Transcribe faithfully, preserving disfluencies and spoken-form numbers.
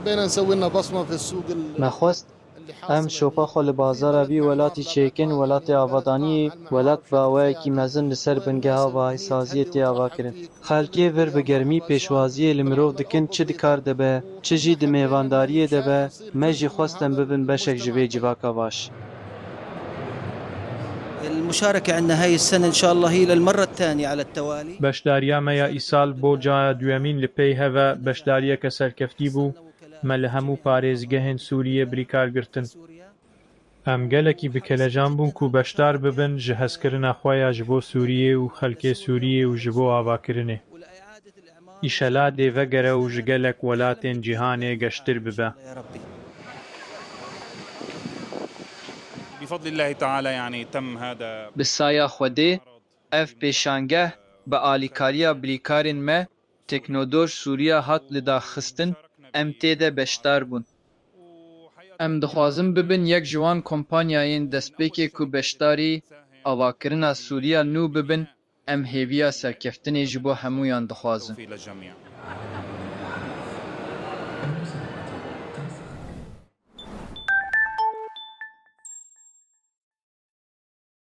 حبينا نسوي لنا بصمة في السوق ال- Me xwest em şopa xwe li bazara vî welatî çêkin, welatê avadaniyê, welat bi awayekî mezin li ser bingeha vahîsaziyê tê avakirin. Xelkê vir bi germî pêşwaziyê li mirov dikin, çi di kar de be, çi jî di mêvandariyê de be, me jî xwest em bibin beşek ji vê civaka vaş. المشاركة عندنا هاي السنة إن شاء الله هي للمرة الثانية على التوالي. Beşdariya me ya îsal bo caya duyemîn li pey hev e, beşdariyeke serkeftî bû. Me li hemû parêzgehên Sûriyê birîkar girtin. Em gelekî bi kelecan bûn ku beşdar bibin ji hezkirina xwe ya ji bo Sûriyê û xelkê Sûriyê û ji bo avakirinê. Îşela dê vegere û ji gelek welatên cîhanê geştir bibe. يا ربي. بفضل الله تعالى يعني تم هذا Bi saya Xwedê, ev pêşangeh bi alîkariya birîkarên me Teknodor Sûriya hat lidaxistin, em tê de beşdar bûn. Em dixwazin bibin yek ji wan kompanyayên destpêkê ku beşdarî avakirina Sûriya nû bibin, em hêviya serkeftinê ji bo hemûyan dixwazin. التوفيق للجميع.